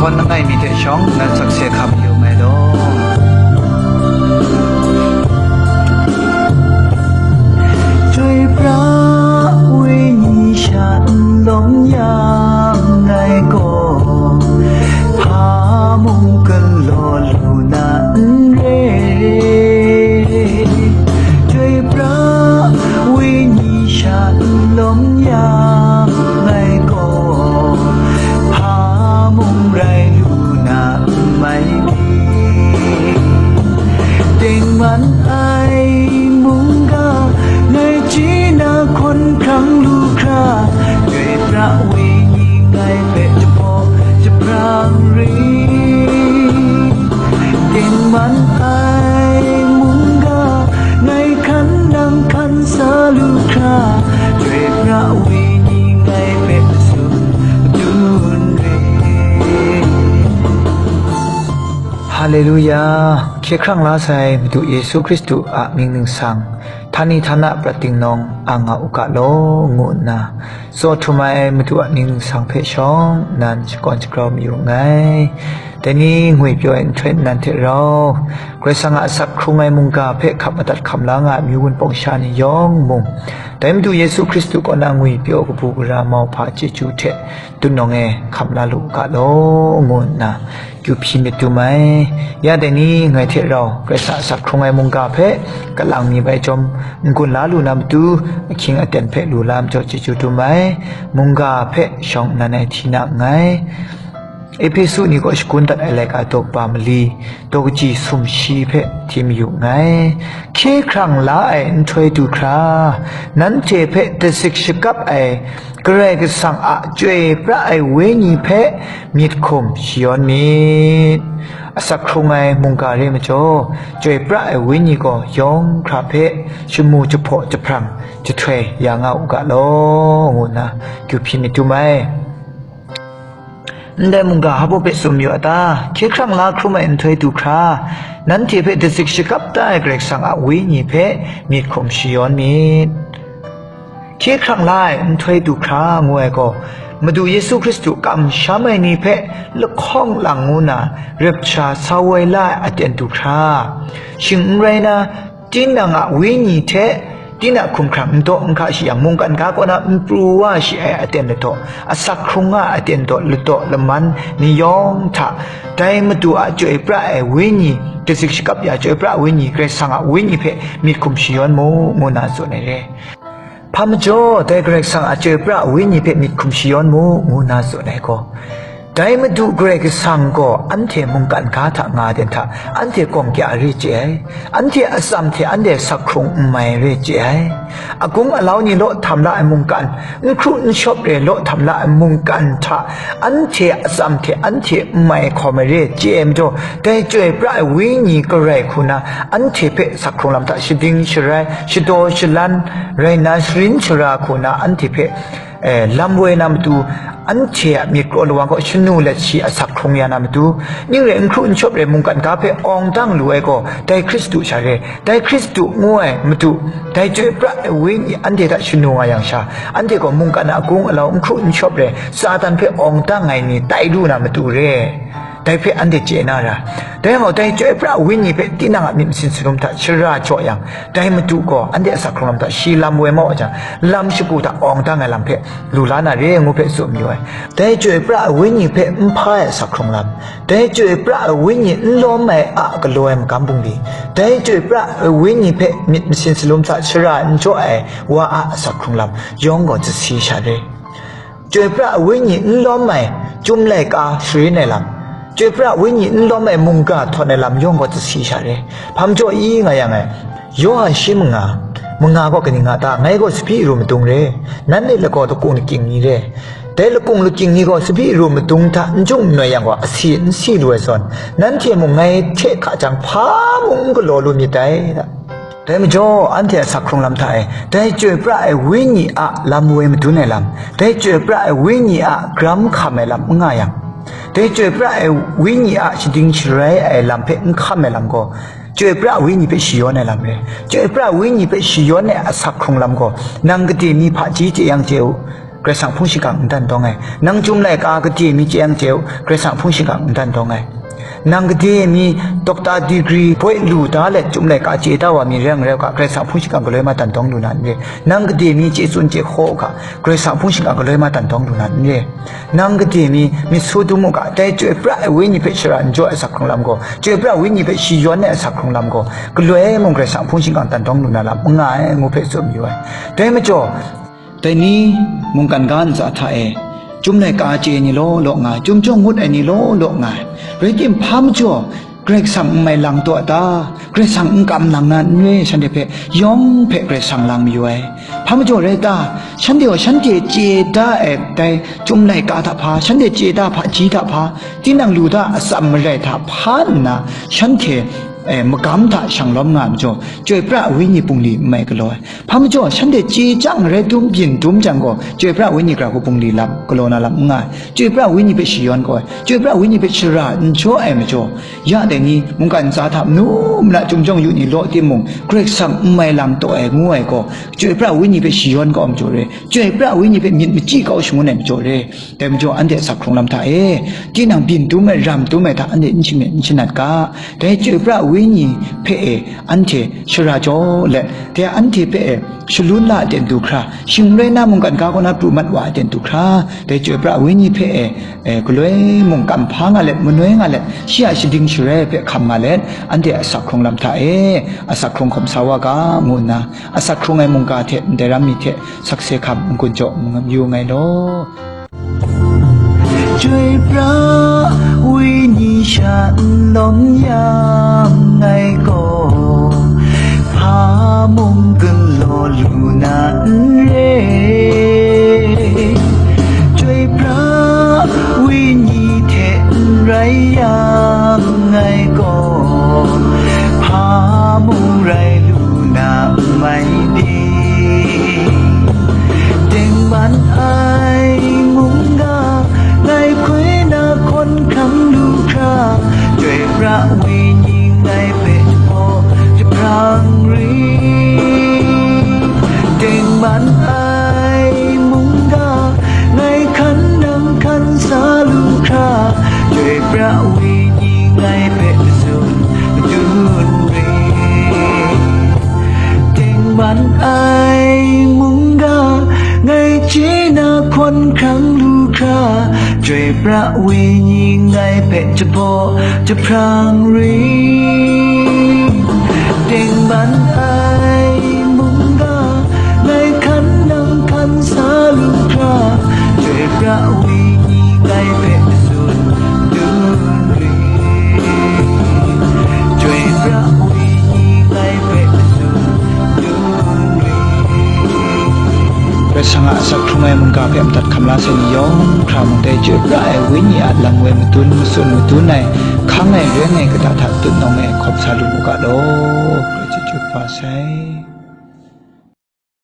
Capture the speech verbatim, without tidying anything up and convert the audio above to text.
Kawn langai mi hte shawng nan sakse hkam yu ngai law. Chyoi pra wenyi sha n lawm yang ngai gaw, hpa mung galaw lu na n re. Chyoi pra wenyi sha n lawm yang ngai gaw, hpa mung rai lu na n mai ni? Tengman ai mungga, ngai chye na hkawn hkrang lu hkra, Chyoi pra wenyi ngai hpe jahpaw jahprang ri. Tengman ai mungga, ngai hkan nang hkan sa lu hkra, Chyoi pra wenyi ngai hpe tsun madun ri. Haleluya! Hkye hkrang la sai Madu Yesu Hkristu a mying ningsang, htani htana prat ding nawng ang nga u ga law, ngu nna tsaw htum ai Madu a mying ningsang hpe shawng nan shakawn shagrau mayu nngai. Dai ni ngwi pyaw ai nhtoi nnan hte rau, Karai Kasang a asak hkrung ai mungga hpe hkap madat hkam la nga ai amyu wunpawng sha ni yawng mung, dai Madu Yesu Hkristu kaw na ngwi pyaw kabu gara mauhpa chyeju hte dun nawng e hkam la lu u ga law, ngu nna kyu hpyi myit dum ai. Ya dai ni ngai hte rau Karai Kasang a asak hkrung ai mungga hpe kalang mi bai chyawm n-gun la lu na matu, ahkying aten hpe lu la majaw chyeju dum ai. Mungga hpe shawng nnan ai hti na nngai. Ehpesu ni kaw shagun dat ai laika daw kaba mali, daw kaji sumshi hpe hti mayu nngai. Hkye hkrang la ai nhtoi du hkra, nanhte hpe dasik shakap ai Karai Kasang a Chyoi pra ai Wenyi hpe myit hkum shayawn myit. Asak hkrung ai mungga re majaw, Chyoi pra ai Wenyi gaw yawng hkra hpe shamu jahpaw jahprang jahtoi ya nga u ga law, ngu nna kyu hpyi myit dum ai. Ndai mungga hpa baw hpe tsun mayu a ta? Hkye hkrang la hkrum ai nhtoi du hkra, nanhte hpe dasik shakap da ai Karai Kasang a Wenyi hpe myit hkum shayawn myit. Hkye hkrang la ai nhtoi du hkra ngu ai gaw, Madu Yesu Hkristu kamsham ai ni hpe lahkawng lang ngu na, rep sha sa woi la ai aten du hkra, shing n rai na, tinang a wenyi hte tinang a hkumhkrang n daw n hka shi yang, mungkan ga kaw na n pru wa shi ai aten ladaw, asak hkrung nga ai aten daw, ladaw laman ni yawng hta, dai Madu a Chyoi pra ai Wenyi, dasik shakap ya Chyoi pra ai Wenyi, Karai Kasang a Wenyi hpe myit hkum shayawn mu, ngu na tsun ai re. Hpa majaw, dai Karai Kasang a Chyoi pra ai Wenyi hpe myit hkum shayawn mu, ngu na tsun ai gaw, dai Madu Karai Kasang gaw anhte mungkan ga hta nga ai ten hta, anhte gawng kya re chye ai, anhte atsam hte anhte asak hkrung n mai re chye ai, agung alau ni law htam la ai mungkan, n hkru n shawp re law htam la ai mungkan hta, anhte atsam hte anhte n mai hkawm ai re chye ai majaw, dai Chyoi pra ai Wenyi Karai hku na anhte hpe asak hkrung lam hta shading sharai, shadaw shalan rai nna, sharin shara hku na anhte hpe, eh, lam woi na matu, anhte a myit kraw lawang kaw shanu let shi asak hkrung ya na matu, ning re n hkru n shawp re mungkan ga hpe awng dang lu ai gaw, dai Hkristu sha re. Dai Hkristu ngu ai Madu, dai Chyoi pra ai Wenyi anhte hta shanu nga yang sha, anhte gaw mungkan a agung alau n hkru n shawp re, Satan hpe awng dang ai ni tai lu na matu re. Dai hpe anhte chye na ra. Dai yang gaw, dai Chyoi pra ai Wenyi hpe tinang a myit masin salum hta shara jaw yang, dai Madu gaw anhte asak hkrung lam hta shi lam woi mau a jang, lam shagu hta awng dang ai lam hpe lu la na re ngu hpe tsun mayu ai. Dai Chyoi pra ai Wenyi hpe n hpa ai asak hkrung lam, dai Chyoi pra ai Wenyi n lawm ai a galaw ai magam bungli, dai Chyoi pra ai Wenyi hpe myit masin salum hta shara n jaw ai wa a asak hkrung lam, yawng gaw zasi sha re. Chyoi pra ai Wenyi n lawm ai chyum laika sharin ai lam, Chyoi pra ai Wenyi n lawm ai mungga htawn ai lam yawng gaw zasi sha re. Hpa majaw i nga yang e, Yawhan shi manga, manga gaw kaning nga ta? Ngai gaw tsabyi aru madung re, nanhte lagaw lakung lakying ni re. Dai lakung lakying ni gaw tsabyi aru madung hta n jung n noi yang gaw, asi n si lu ai zawn, nanhte mung ngai hte hka jang hpa mung n galaw lu myit dai. Dai majaw, anhte a asak hkrung lam hta e, dai Chyoi pra ai Wenyi a lam woi madun ai lam, dai Chyoi pra ai Wenyi a gram hkam ai lam n nga yang, dai Chyoi pra ai Wenyi a shading sharai ai lam hpe n hkam ai lam gaw, Chyoi pra ai Wenyi hpe shayawn ai lam re. Chyoi pra ai Wenyi hpe shayawn ai asak hkrung lam gaw, nang gade mi hpaji chye yang chye u, Karai Kasang hpung shingkang n dan dawng ai. Nang chyum laika gade mi chye yang chye u, Karai Kasang hpung shingkang n dan dawng ai. Nang gade mi doctor degree boi lu da let chyum laika chye da wa mi rai yang rai u ga, Karai Kasang hpung shingkang galoi ma dan dawng lu na n re. Nang gade mi chye tsun chye hkaw u ga, Karai Kasang hpung shingkang galoi ma dan dawng lu na n re. Nang gade mi myit su dum u ga, dai Chyoi pra ai Wenyi hpe shara n jaw ai asak hkrung lam gaw, Chyoi pra ai Wenyi hpe shi yawn ai asak hkrung lam gaw, galoi mung Karai Kasang hpung shingkang dan dawng lu na lam n nga ai, ngu hpe tsun mayu ai. Dai majaw, dai ni mungkan ga ntsa hta e, chyum laika chye ai ni law law nga ai, chyum jawng ngut ai ni law law nga ai. Rai tim, hpa majaw Karai Kasang n mai lang taw ta? Karai Kasang n kam lang na n re, shanhte hpe yawng hpe Karai Kasang lang mayu ai. Hpa majaw rai ta? Shanhte gaw shanhte chye da ai dai chyum laika hta hpa, shanhte chye da hpaji hta hpa, tinang lu da atsam marai hta hpa nna, shanhte, eh, magam hta shang lawm nga ai majaw, Chyoi pra ai Wenyi bungli n mai galaw ai. Hpa majaw, shanhte chye chyang rai dum byin dum jang gaw, Chyoi pra ai Wenyi gara hku bungli lam, galaw na lam n nga ai. Chyoi pra ai Wenyi hpe shi yawn kau ai. Chyoi pra ai Wenyi hpe shara n jaw ai majaw, ya dai ni, mungkan ntsa hta manu mala chyum jawng yu ni law timung, Karai Kasang n mai lang taw ai ngu ai gaw, Chyoi pra ai Wenyi hpe shi yawn kau ai majaw re, Chyoi pra ai Wenyi hpe myit machyi kau shangun ai majaw re. Dai majaw, anhte asak hkrung lam hta e, tinang byin dum ai, ram dum ai hta anhte n shamyet n shanat ga. Dai Chyoi pra ai Wenyi hpe e, anhte shara jaw let, dai anhte hpe e, shalun la ai ten du hkra, shing n rai na mungkan ga kaw na pru mat wa ai ten du hkra, dai Chyoi pra ai Wenyi hpe e, e, galoi mung kam hpa nga let, manoi nga let, shi a shading sharai hpe hkam nga let, anhte asak hkrung lam hta e, asak hkrung hkawm sa wa ga, ngu nna, asak hkrung ai mungga hte ndai ram mi hte sakse hkam n-gun jaw n yu nngai law. Chyoi pra Wenyi sha n lawm yang ngai gaw, hpa mung galaw lu na n re. Chyoi pra Wenyi hte n rai yang ngai gaw, hpa mung rai lu na n mai di? Tengman ai mungga, ngai hkoi na hkawn hkrang lu hkra, Chyoi pra Wenyi ngai hpe jahpaw jahprang ri. Tengman ai mungga, ngai hkan nang hkan sa lu hkra, Chyoi pra Wenyi ngai hpe mazun madun ri. Tengman ai mungga, ngai chye na hkawn hkrang lu hkra, Chyoi pra Wenyi ngai hpe jahpaw jahprang ri. Tengman ai mungga, ngai hkan nang hkan sa lu hkra, Chyoi pra Wenyi ngai hpe mazun dun ri. Chyoi pra Wenyi ngai hpe mazun dun ri. Karai Kasang a asak hkrung ai mungga hpe madat hkam la sai ni yawng hkra mung dai Chyoi pra ai Wenyi a lam woi madun matsun madun ai, hkang ai, reng ai kata hta tut nawng ai hkawm sa lu mu ga law. Grai chyeju kaba sai.